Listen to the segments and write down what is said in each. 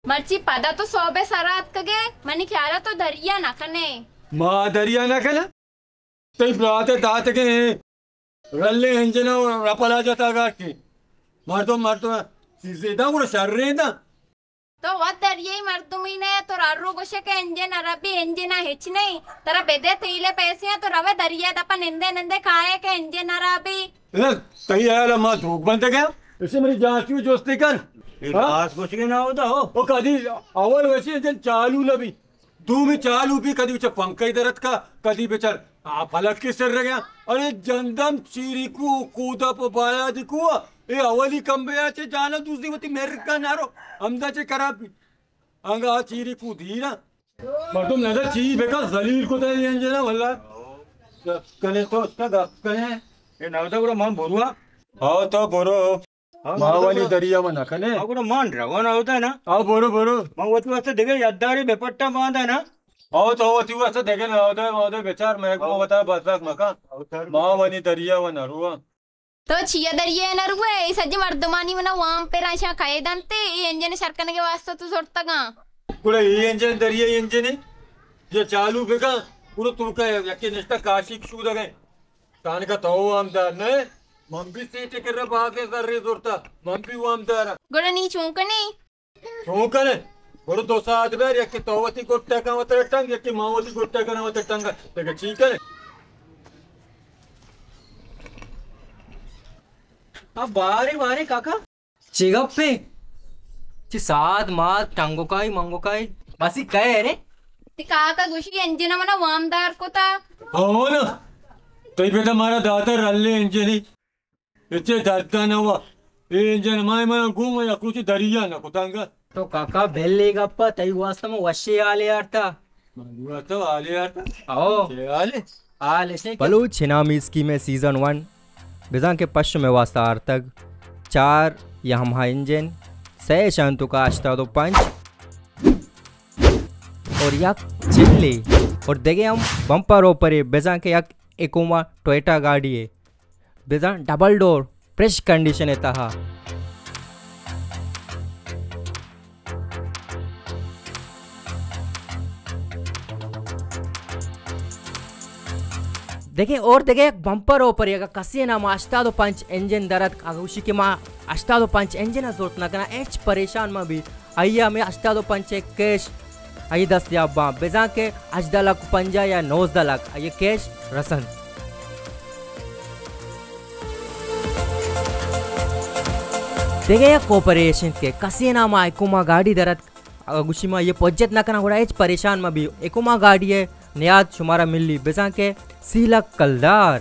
مرچی پدا تو سہب ءِ سرا اتکگ ئے، منی خیال ءَ تو دریا نہ کن ئے۔ ما دریا نہ کناں؟ تئی برات ءَ داتگیں رلیں انجن ءَ رپلا جتا گاٹی۔ مردم، مردم چیزے داں، گڑا شریں داں۔ تو وت دریائی مردمے نہ ئے، تو ہر رو گوش ئے کہ انجن ہراب بی، انجن ءَ ہچ نہ ایں۔ ترا بدے تیل ءِ پیسے آں، تو روئے دریا ءِ دپ ءَ نندے نندے کائے کہ انجن ہراب بی۔ اے، تئی ہیال ءَ ما دروگ بندگ ءَ آں؟ اسے منی جانچو جستے کن۔ اے ہاں؟ راست گوشگ ئے ناہدا ہو۔ او کدی اول وشی انجن چالو نہ بی۔ دومی چالو بی، کدی بچار پنکھے در اتکا، کدی بچار آ پلک کے سر رگیا۔ ارے جندم چیری کو، کودا پہ بایا دی کو، اے اولی کمبے آ چے جانا دوسری وتی مرگا نارو، ہمدا چے خراب بی۔ انگا آ چیری کو دیرا۔ مردم نظر چی بکا، ذلیل کو تے انجنا واللہ۔ گپ کنے تو اس کا گپ کنے۔ اے ناودا گڑا من بروا۔ ہاں تو برو۔ ہاں، ما گڑا وانی دریا و نہ کنے۔ ہاں، گڑا مان روان اودا نا۔ آ، برو، برو۔ ما وتی واسطہ دگہ یاددارے بہ پٹا باندا نا۔ آ، تو وتی واسطہ دگہ نہ اودا، اودا بچار، میں کو وتا بزگ مکان۔ ما وانی دریا و نہ روا۔ تو چیا دریا نہ روئے؟ اے سجے مردمانی منا وام پر آشاں کئے دنتے، اے انجن شر کنگے واسطہ تو زرتگاں۔ گڑا اے انجن دریا انجن ہے؟ یا چالو بکن، گڑا تو کا یکی نشتا کاشی شودگے۔ تانکہ تو وامدار نہ ئے، من بھی سیٹھ ءِ کرا بازیں زرے زرتا، من بھی وامدار آں۔ گڑا نی چون کنے؟ چون کنے؟ گڑا دو ساعت بیر، یکی تو وتی گٹا کن وترا ٹنگ، یکی ما وتی گٹا کن وترا ٹنگ، دگہ چی کنے؟ آ بارے بارے کاکا۔ چے گپے؟ چے ساد ماد ٹنگوکائی منگوکائی؟ ماسی کئے رے؟ تی کاکا گوشی انجن منا وامدار کتا۔ ہو نا، تئی پتا مارا داتا رلے انجنی۔ اچے درد نہ وا۔ اے انجن مائے منا گوم یا کچھ دریا نہ کتانگا۔ تو کاکا بھلے گپا، تئی واسطہ من وشے آلے آرتا۔ من واسطہ آلے آرتا؟ او۔ چے آلے؟ آلے سے۔ بلوچ انعامی اسکیم ءِ سیزن ون، بزاں کہ پشم ءِ واسطہ آرتگ، چار یامہا انجن، سئے شانتوکا ہشتاد و پنچ اور یک چلے اور دگہ ہم بمپر اوپرے، بزاں کہ یک ایکوما ٹویٹا گاڑی ہے، بزاں ڈبل ڈور، فریش کنڈیشن ءِ تہا۔ دگہ اور دگہ یک بمپر اوپر، اگہ کسی نام ہشتاد و پنچ انجن درد، اگہ گوشی کہ ما ہشتاد و پنچ انجن زورت نہ کناں، ہچ پریشان مہ بی۔ آئی ہمے ہشتاد و پنچ کیش آئی دستیاب باں، بزاں کہ ہژدہ لکھ پنجاہ یا نوزدہ لکھ آئی کیش رسنت۔ دگہ یک کوپریشن کہ کسی نام آئی کوما گاڑی درت، اگہ گوشی ما یہ پجت نہ کناں، گڑا ہچ پریشان مہ بی، ایکوما گاڑی ہے نیاد شمارا ملی، بزاں کہ سی لکھ کلدار۔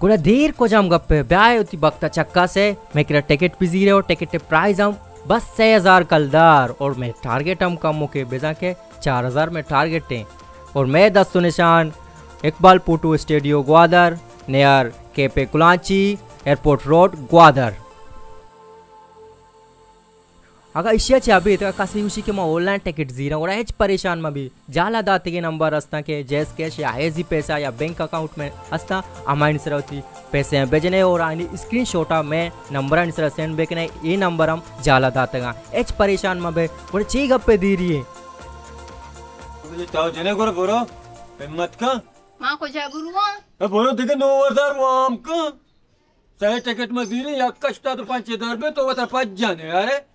گڑا دیر کجام گپے؟ بیائے وتی بخت ءَ چکاسے، مئے کرا ٹکٹ بزیرے اور ٹکٹ ءِ پرائز ہم بس سئے ہزار کلدار اور مئے ٹارگٹ ہم کموکے، بزاں کہ چار ہزار مئے ٹارگٹ ایں۔ اور مئے دست و نشان اقبال پوٹو اسٹوڈیو گوادر، نیار کیفے کلانچی، ایئرپورٹ روڈ گوادر۔ اگاں ایشی ءَ چہ ابید اگاں کسے گوشی کہ ما آن لائن ٹکٹ زیراں، گڑا ہچ پریشان مہ بی۔ جہلا داتگیں نمبر ہستاں کہ جیز کیش یا ایزی پیسہ یا بینک اکاؤنٹ میں ہستاں، ہمایانی سرا وتی پیسے بجنے اور آنی اسکرین شاٹ ءَ مئے نمبرانی سرا سینڈ بکنے، اے نمبر ہم جہلا داتگاں۔ ہچ پریشان مہ بے، گڑا چی گپے دیری ہے؟ تو جنے گڑا برو، ہمت کن۔ ما کجا برواں؟ اے برو دگہ نو ہزار وام کن۔ سئے ٹکٹ ما زیریں، یک ہشتاد و پنچ در بے تو وتا پجانے، ارے۔